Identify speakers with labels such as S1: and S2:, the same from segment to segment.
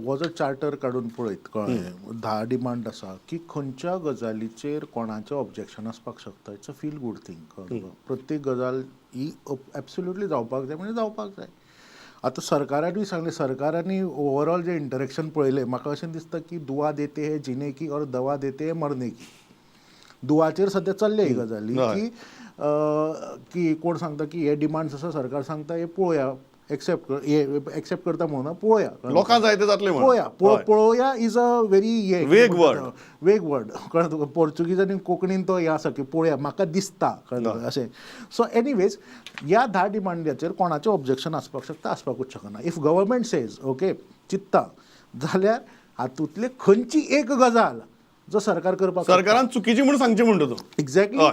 S1: हो जर चार्टर काडून पळयत, कळ्ळें, 10 डिमांड आसा की खंयच्या गजालीचेर कोणाचें ऑब्जेक्शन आसपाक शकता. It's a feel good thing, कळ्ळें तुका? प्रत्येक गजाल ही एब्सोल्युटली जावपाक जाय म्हणजे जावपाक जाय. आतां सरकारानूय सांगलें, सरकारांनी ओवरऑल जे इंटरेक्शन पळयलें, म्हाका अशें दिसता की दुआ देते है जीने की और दवा देते है मरने की. दुवाचेर सद्या चल्ले ही गजाली की कोण सांगता की हे डिमांड्स आसा, सरकार सांगता हे पळोवया, एक्सेप्ट कर, हे एक्सेप्ट करता म्हणून पळोवया.
S2: लोकांक जाय ते जातले म्हणून.
S1: पळोवया. पळोवया is a very हे
S2: Vague word.
S1: Vague word, कळ्ळें तुका? पोर्चुगीज आनी कोंकणीन तो हे आसा की पळोवया, म्हाका दिसता, कळ्ळें तुका अशें. सो एनिवेज, ह्या 10 डिमांडाचेर कोणाचें ऑब्जेक्शन आसपाक शकता, आसपाकूच शकना. If government says okay चिंत्ता जाल्यार हातूंतली खंयची एक गजाल जो सरकार करपाक शकता.
S2: सरकारान चुकीची म्हणून सांगचें म्हणटा तूं.
S1: एक्झॅक्टली.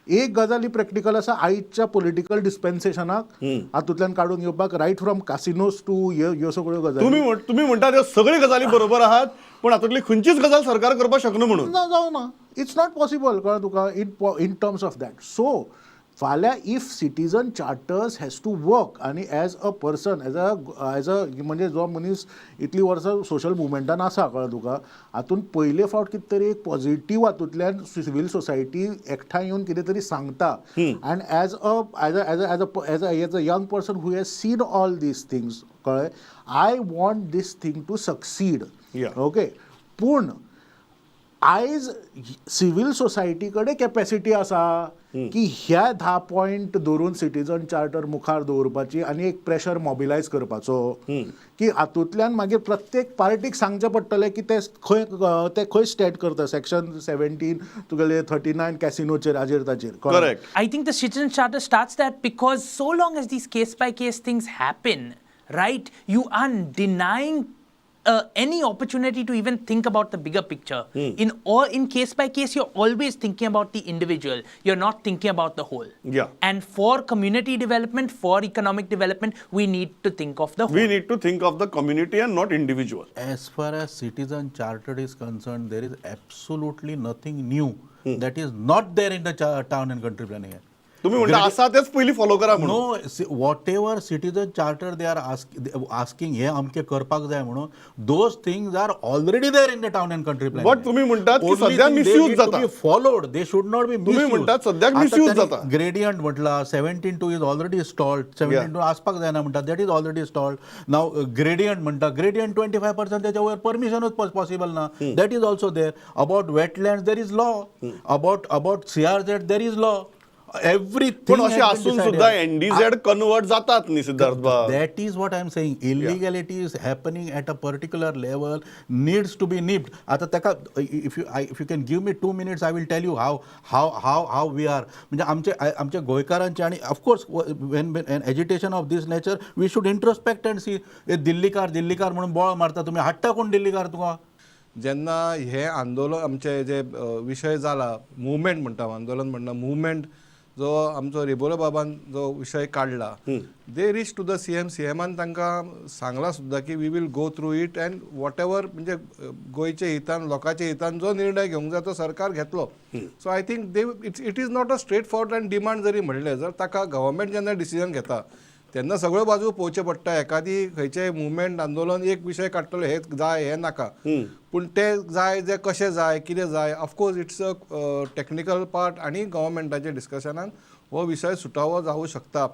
S1: एक गजाल ही प्रॅक्टिकल आसा आयच्या पॉलिटिकल डिस्पेन्सेशनाक हातूंतल्यान काडून घेवपाक, रायट फ्रॉम कासिनोज टू ह्यो सगळ्यो गजाली.
S2: तुम्ही म्हणटा त्यो सगळ्यो गजाली बरोबर आहात, पूण हातूंतली खंयचीच गजाल सरकार करपाक शकना म्हणून.
S1: ना, जावं ना, it's not possible, कळ्ळें तुका, in terms of that. So फाल्यां if citizen charters has to work आनी as a person, as a म्हणजे जो मनीस इतलीं वर्सां सोशल मुवमेंटान आसा, कळ्ळें तुका, हातून पयले फावट कितें तरी एक पॉझिटीव हातूंतल्यान सिवील सोसायटी एकठांय येवन कितें तरी सांगता and as a young person who has seen all these things, कळ्ळें, I want this thing to succeed. Okay, पूण आयज सिवील सोसायटी कडेन कॅपॅसिटी आसा की ह्या 10 पॉयंट धरून सिटीजन चार्टर मुखार दवरपाची आनी एक प्रेशर मोबिलायज करपाचो की हातूंतल्यान मागीर प्रत्येक पार्टीक सांगचें पडटलें की ते खंय स्टँड करता, सेक्शन 17 तुगेले 39 कॅसिनोचेर, हाजेर ताजेर, कळ्ळें?
S2: Correct.
S3: I think the citizen charter starts that because so long as these case by case things happen, right, you are denying any opportunity to even think about the bigger picture. In case by case, you're always thinking about the individual. You're not thinking about the whole. And for community development, for economic development, we need to think of the whole.
S2: We need to think of the community and not individual.
S4: As far as citizen charter is concerned, there is absolutely nothing new that is not there in the Town and Country Planning Act.
S2: तुम्ही म्हणता आसा तेच पयलीं follow करा म्हणून.
S4: No, whatever citizen charter they are asking, हे अमके करपाक जाय म्हणून, those things are already there in the Town and Country Planning.
S2: But तुम्ही म्हणटात की सध्या misuse जाता.
S4: Followed, they should not be.
S2: तुम्ही म्हणटात सध्याक misuse जाता.
S4: ग्रेडियंट म्हटला, 17(2 is already stalled. 17(2 आसपाक जायना म्हणटा, that is already stalled now. Gradient म्हणटा, ग्रेडियंट 25% त्याच्या वयर परमिशनूच पॉसिबल ना, that is also there. About wetland there is law, about CRZ there is law, everything.
S2: पण अशें आसून सुद्दां एनडीझेड कन्वर्ट जातात न्ही, सिद्धार्थ बाब?
S4: That is what I am saying. Illegality is happening at a particular level, needs to be nipped. आता ताका if you can give me 2 minutes, I will tell you how we are, म्हणजे आमचे गोंयकारांचे आणि of course when an agitation of this nature, we should introspect and see. हे दिल्लीकार दिल्लीकार म्हणून बोळ मारता तुमी, हाडटा कोण दिल्लीकार तुका?
S5: जेन्ना हे आंदोलन आमचे जे विशय जाला, मुवमेंट म्हणटा, आंदोलन म्हणना, मुवमेंट जो आमचो रिबोलो बाबान जो विशय काडला, they reach to the CM. सीएमान तांकां सांगलां सुद्दां की we will go through it and whatever, म्हणजे गोंयच्या हितान, लोकांच्या हितान जो निर्णय घेवंक जाय तो सरकार घेतलो. So I think they it's it is not a straight forward and demand जरी म्हणलें जर ताका गव्हर्मेंट जेन्ना डिसिजन घेता तेन्ना सगळ्यो बाजू पळोवचें पडटा. एकादी खंयचेय मुवमेंट, आंदोलन एक विशय काडटलो, हे जाय, हे नाका, पूण ते जाय जे कशें जाय, कितें जाय, of course it's a technical part आनी गव्हर्मेंटाच्या डिस्कशनान हो विशय सुटावो जावूं शकता.